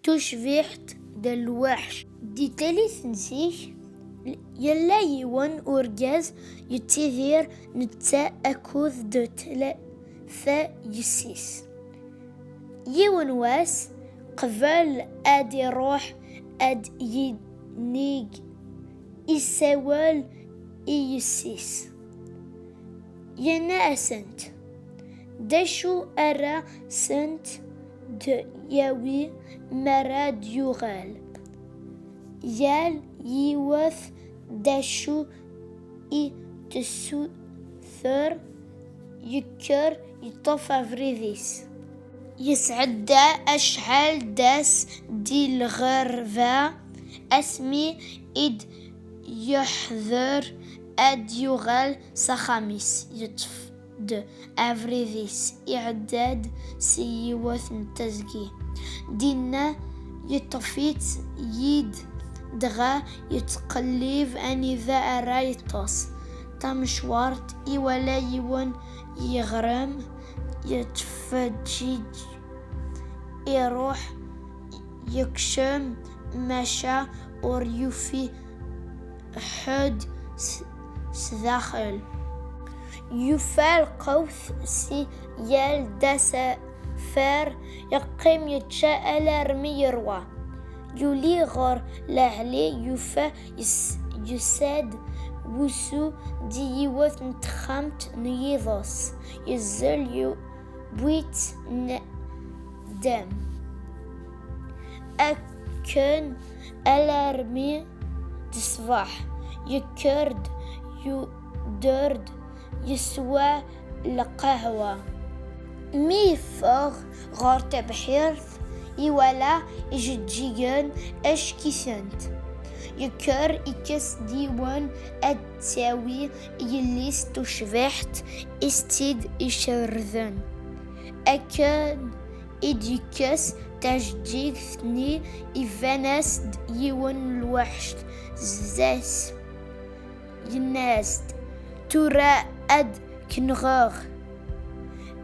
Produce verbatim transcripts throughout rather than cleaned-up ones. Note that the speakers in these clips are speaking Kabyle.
tucbiḥt d lweḥc. Di tallit n zik, yella yiwen urgaz yettidir netta akked d tlata yessi-s. Yiwen wass, qbel ad iruḥ ad yinig, isawel i yessi-s. Yenna-asent d acu ara sent-d-yawi mi ara d-yuɣal. Yal yiwet d acu i tessuter, yekker yeṭṭef abrid-is. Yesɛedda acḥal d ass di lɣerba, asmi i d-yeḥder ad yuɣal s axxam-is, yeṭṭef-d abrid-is, iɛedda-d si yiwet n teẓgi. Dinna yeṭṭef-itt yid, dɣa yettqellib anida ara yeṭṭes. Tamecwart, iwala yiwen yeɣrem, yettfeǧǧiǧ, iruḥ yekcem, maca ur yufi ḥedd s-, sdaxel. Yufa lqut si yal d asafar, yeqqim yečča alarmi yerwa. Yuli ɣer leɛli, yufa yes-, yusa-d wusu di yiwet n texxamt n yiḍes. Yezzel, yewwi-tt nnda. Akken alarmi d ṣṣbeḥ, yekker-d, yudder-d, yeswa lqahwa. Mi yeffeɣ ɣer tebḥirt, iwala ijeǧǧigen acek-itent. Yekker, ikkes-d yiwen ad t-yawi i yelli-s tucbiḥt i s-tt-id-icerrden. Akken i d-yekkes tajeǧǧigt-nni, iban-as-d yiwen n lweḥc zdat-s. Yenna-as-d, "Tura ad k-nɣeɣ."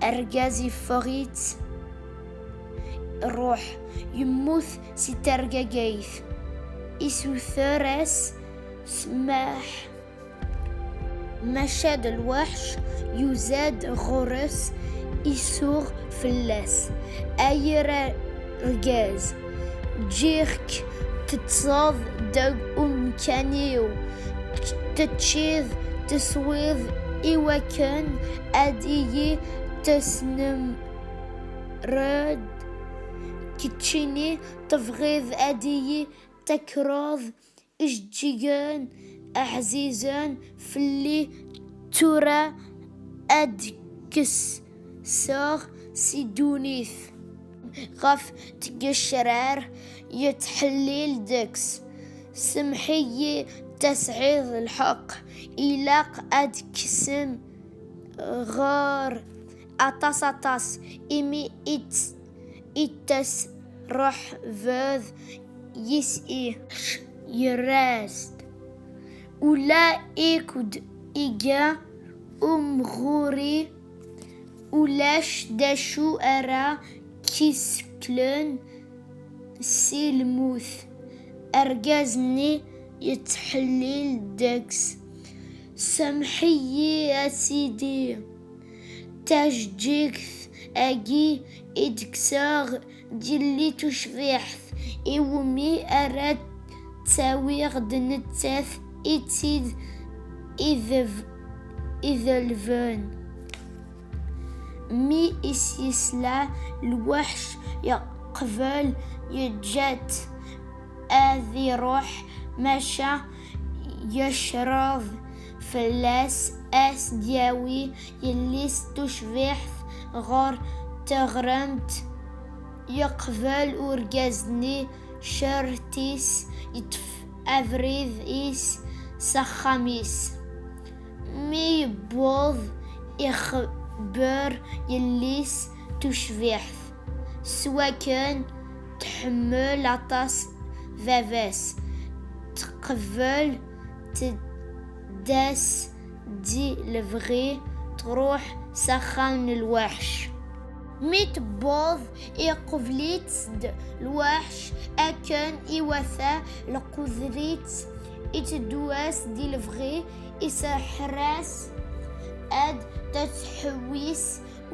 Argaz iffeɣ-itt ṛṛuḥ, yemmut si tergagayt. Isuter-as ssmaḥ. Maca d lweḥc yuza-d ɣur-s, isuɣ fell-as, "Ay argaz, ǧǧiɣ-k teṭṭseḍ deg umkan-iw, teččiḍ, teswiḍ, iwakken ad iyi-tesnemreḍ. Keččini tebɣiḍ ad iyi-takreḍ ijeǧǧigen ɛzizen fell-i, tura ad k-kkseɣ si ddunit." Ɣef tgecrar yettḥellil deg-s, "Semmeḥ-iyi, tesɛiḍ lḥeqq, ilaq ad kksen ɣer aṭas aṭas, imi i tt-, i tesreḥbeḍ yis-i." Yerra-as-d, "Ula i k-d-iga umɣuri, ulac d acu ara k-iseklen si lmut." Argaz-nni yettḥellil deg-s, "Semmeḥ-iyi a sidi, tajeǧǧigt-agi i d-kkseɣ d yelli tucbiḥt, iwumi ara tt-awiɣ d nettat i tt-id-, ideb-, idelben." Mi i s-yesla lweḥc, yeqbel yeǧǧa-t ad iruḥ, maca yecreḍ fell-as ad s-d-yawi yelli-s tucbiḥt ɣer teɣremt. Yeqbel urgaz-nni ccerṭ-is, yeṭṭef abrid-is s axxam-is. Mi yewweḍ, ixebber yelli-s tucbiḥt s wakken tḥemmel aṭas baba-s. Teqbel tedda-s di lebɣi, truḥ s axxam n lweḥc. Mi tewweḍ, iqubel-itt-d lweḥc akken iwata lqudr-itt, iteddu-as di lebɣi, iseḥḥer-as ad tettḥewwis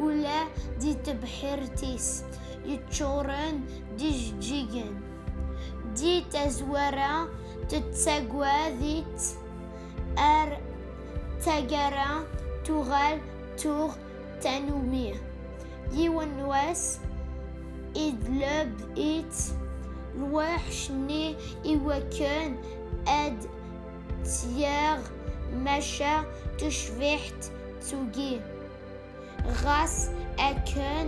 ula di tebḥirt-is yeččuren d ijeǧǧigen. Di tazwara, tettagad-itt ar taggara, tuɣal tuɣ tanumi. Yiwen wass, idleb-itt lweḥc-nni iwakken ad tt-yaɣ, maca tucbiḥt tugi. Ɣas akken,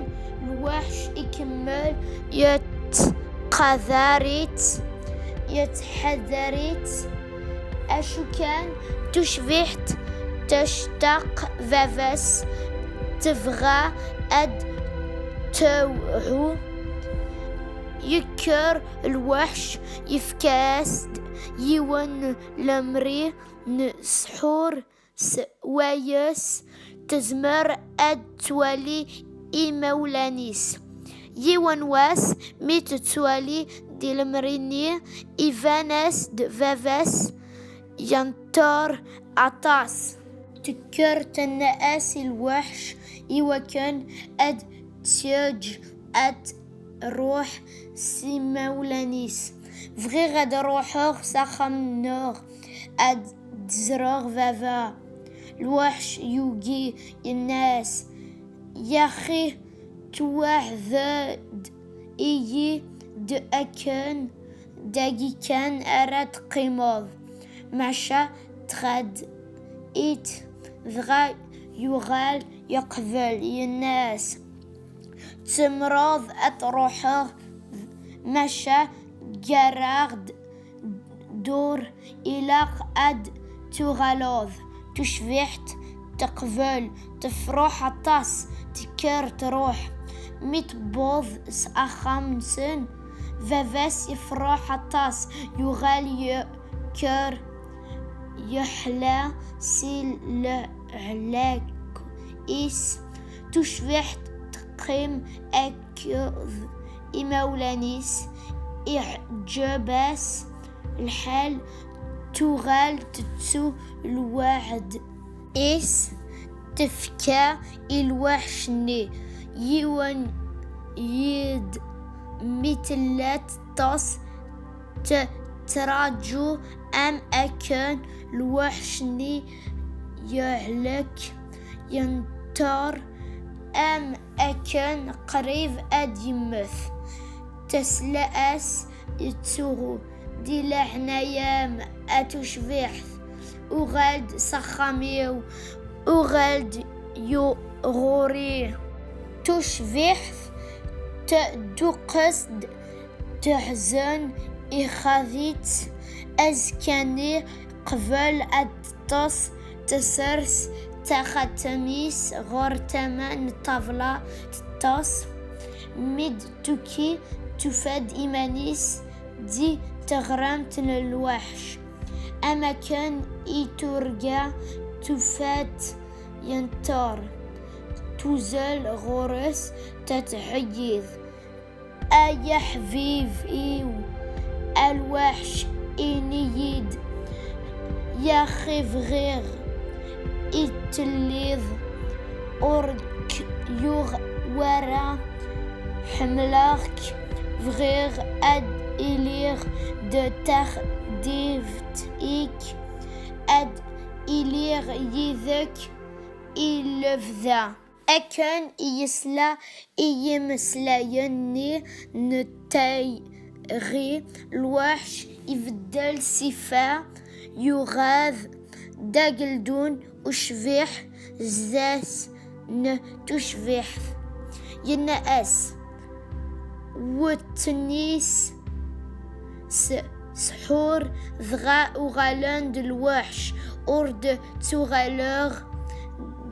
lweḥc ikemmel yettqadar-itt, yettḥadar-itt. Acu kan, tucbiḥt tectaq baba-s, tebɣa ad tewɛu. Yekker lweḥc, yefka-as-d yiwen lemri n ssḥur s wayes tezmer ad twali imawlan-is. Yiwen wass, mi tettwali di lemri-nni, iban-as-d baba-s yenṭer aṭas. Tekker tenna-as i lweḥc iwakken ad tt-yeǧǧ ad ruḥ s imawlan-is. Bɣiɣ ad ruḥeɣ s axxam-nneɣ, ad d-ẓreɣ baba. Lweḥc yugi, yenna-as, yaxi tweɛdeḍ-iyi-d akken dagi kan ara teqqimeḍ, maca tɣaḍ-it. Dɣa yuɣal yeqbel, yenna-as, tzemreḍ ad truḥeḍ, maca gar-aɣ-d dduṛ, ilaq ad tuɣaleḍ. Tucbiḥt teqbel, tefṛeḥ aṭas, tekker truḥ. Mi tewweḍ s axxam-nsen, baba-s ifreḥ aṭas, yuɣal yekker yeḥla si lehlak-is. Tucbiḥt teqqim akked imawlan-is, iɛǧeb-as lḥal, tuɣal tettu lweɛd-is, tefka i lweḥc-nni yiwen yiḍ. Mi tella teṭṭes, tettraǧu am akken lweḥc-nni yehlek, yenṭer am akken qrib ad yemmet. Tesla-as yettsuɣu, di leɛnaya-m a tucbiḥt, uɣal-d s axxam-iw, uɣal-d yu-, ɣur-i. Tucbiḥt tedduqqes-d, teḥzen, ixaḍ-itt. Azekka-nni, qbel ad teṭṭes, tesers taxatemt-is ɣer tama n ṭṭabla, teṭṭes. Mi d-tuki, tufa-d iman-is di teɣremt n lweḥc. Am akken i turga, tufa-t yenṭer. Tuzzel ɣur-s, tettḥeyyid. Ay aḥbib-iw, a lweḥc, ini-yi-d, yaxi bɣiɣ i telliḍ, ur k-yuɣ wara, ḥemmleɣ-k, bɣiɣ ad iliɣ d taxḍibt-ik, ad iliɣ yid-k i lebda. Akken i yesla i yimeslayen-nni n tayri, lweḥc ibeddel ṣṣifa, yuɣal d ageldun ucbiḥ zdat n tucbiḥt. Yenna-as, wetten-is s ssḥur, dɣa uɣalen d lweḥc, ur d-ttuɣaleɣ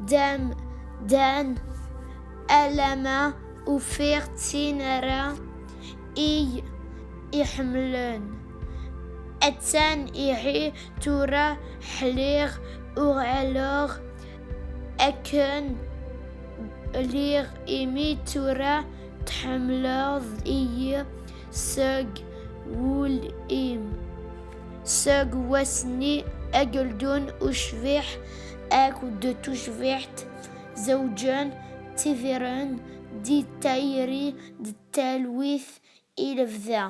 d amdan, alama ufiɣ tin ara i iḥemmlen. Attan ihi tura ḥliɣ, uɣaleɣ akken Lliɣ imi tura tḥemmleḍ-iyi seg wul-im. Seg wass-nni, ageldun ucbiḥ akked tucbiḥt zewǧen, ttidiren di tayri d talwit i lebda.